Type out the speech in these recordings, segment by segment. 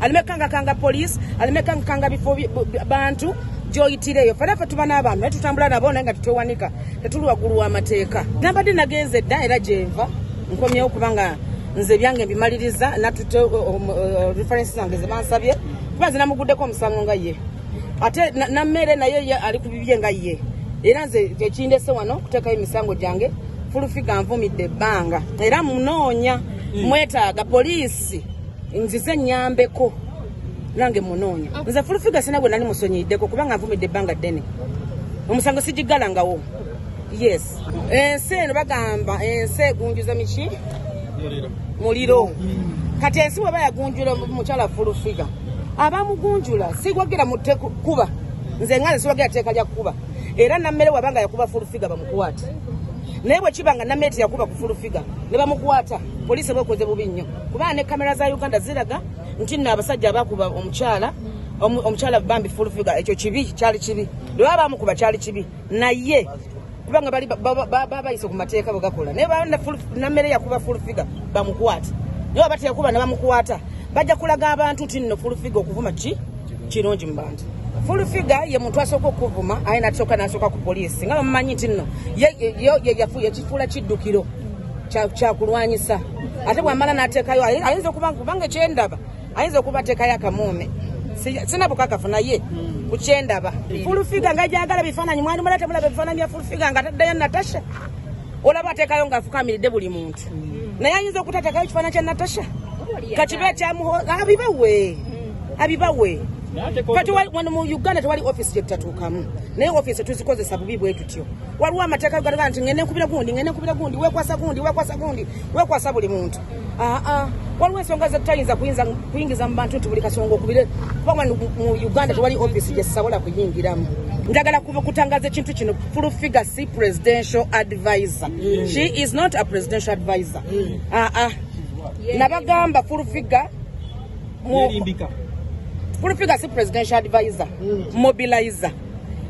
Aleme kukangakanga poliisi, aleme kukangakanga bifo bantu gyoyitireeyo. Ffe naffe tuba n'abantu naye tutambula nabo naye nga tetwewanika, tetuli waggulu w'amateeka. Nambadde nagenze dda era gyenva nkomyewo kubanga nze ebyange mbimaliriza, natutte reference zange ze bansabye kuba nze namuguddeko omusango nga ye, ate Nammere naye ye ali ku bibye nga ye, era nze ekindese wano kuteekayo emisango gyange. Full Figure nvumidde ebbanga era munoonya, mwetaaga poliisi nzize nyambeko nange munoonya. Nze Full Figure sina gwe nali musonyiyiddeko kubanga nvumidde ebbanga ddene, omusango sigigalangawo. Yes, ensi eno bagamba ensi egunjuza miki muliro. Kati ensi bweba yagunjula mukyala Full Figure, abamugunjula siwagira mutte kuba nze nga nze siwagira tteeka lya kuba, era Nammere wabanga yakuba Full Figure bamukwate, naye bwe kiba nga Nammere teyakuba ku Full Figure ne bamukwata, poliisi eba ekoze bubi nnyo, kubanga ne kamera za Uganda ziraga nti nno abasajja abakuba omukyala bambi Full Figure. Ekyo kibi, kyali kibi, lwe baba bamukuba kyali kibi, naye kubanga bali babayise ku mateeka bwe gakola, naye Nammere yakuba Full Figure bamukwate, naye waba teyakuba ne bamukwata, bajja kulaga abantu nti nno Full Figure okuvuma ki kirungi mu bantu. Full Figure ye muntu asooka okuvuma, aye nasooka nasooka ku poliisi nga bamumanyi nti nno yekifuula kiddukiro kyakulwanyisa, ate bwamala n'ateekayo ayinza okuba kubanga ekyendaba ayinza okuba ateekayo akamuume, sina bukakafu, naye ku kyendaba Full Figure nga gyagala bifaananyi mwali mula temulaba ebifaananyi bya Full Figure nga ataddeyo Natasha, olaba ateekayo ng'afukamiridde buli muntu, naye ayinza okutateekayo ekifaananyi kya Natasha kakibe ekyamuho abibawe abibawe. Kati wano mu Uganda tewali office gye tutatuukamu, naye office tuzikozesa bubi bwe tutyo. Waliwo amateeka galaga nti ngende nkubira gundi, ngende nkubira gundi, wekwasa gundi, wekwasa gundi, wekwasa buli muntu. Aa, waliwo ensonga zetutayinza kuyingiza mu bantu nti buli kasonga okubire, kuba wano mu Uganda tewali office gye sisobola kuyingiramu. Njagala kutangaza ekintu kino: Full Figure si presidential advisor. She is not a presidential advisor. Aa, nabagamba Full Figure Full Figure si presidential advisor, mobilizer.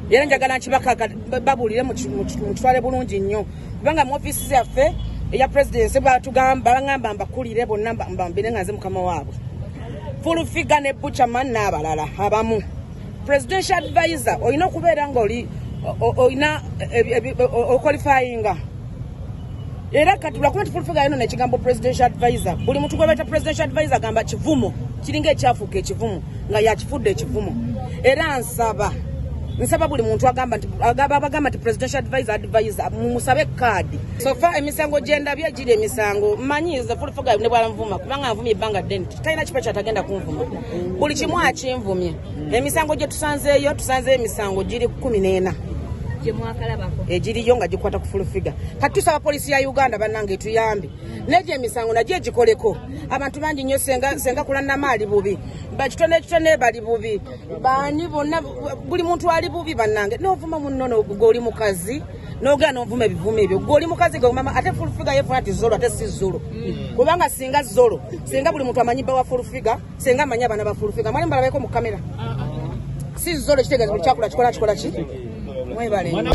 Era njagala nkibakaka babuulire mukitwale bulungi nnyo, kubanga mu ofiisi yaffe eya presidency batugamba, baŋŋamba mbakulire bonna mbambire nga nze mukama waabwe, Full Figure ne Buchaman n'abalala abamu. Presidential advisor olina okubeera nga oli olina oqualifyinga, era kati lwakuba nti Full Figure yonona ekigambo presidential advisor, buli muntu gwe baita presidential advisor agamba kivumo, kiringa ekyafuuka ekivumo nga yakifudde ekivumo. Era nsaba buli muntu agamba nti abagamba nti presidential advisor mumusabe kaadi. So far emisango gyendabye giri emisango mmanyi nze Full Figure ne bwalanvuma, kubanga nvumye ebbanga ddene, talina kipa kyatagenda kunvuma, buli kimu akinvumye. Emisango gye tusanzeeyo, tusanzeeyo emisango giri 14 egiriyo nga gikwata ku Full Figure. Kati tusaba poliisi ya Uganda bannange etuyambe negyo emisango nagyo egikoleko. Abantu bangi nnyo, senga kulanama ali bubi, bakitone ekitone bali bubi, baani bonna, buli muntu ali bubi bannange. Novuma munno gweoli mukazi, nogera novuma ebivumo ebyo gweoli mukazi gwe mama, ate Full Figure yefuna nti Zolo, ate si Zolo, kubanga singa Zolo, singa buli muntu amanyi bba wa Full Figure, singa amanyi abaana ba Full Figure, mwali mbalabeko mu kamera. Si Zolo, kitegeeza buli kyakula kikola kikola ki. Mwebale nnyo.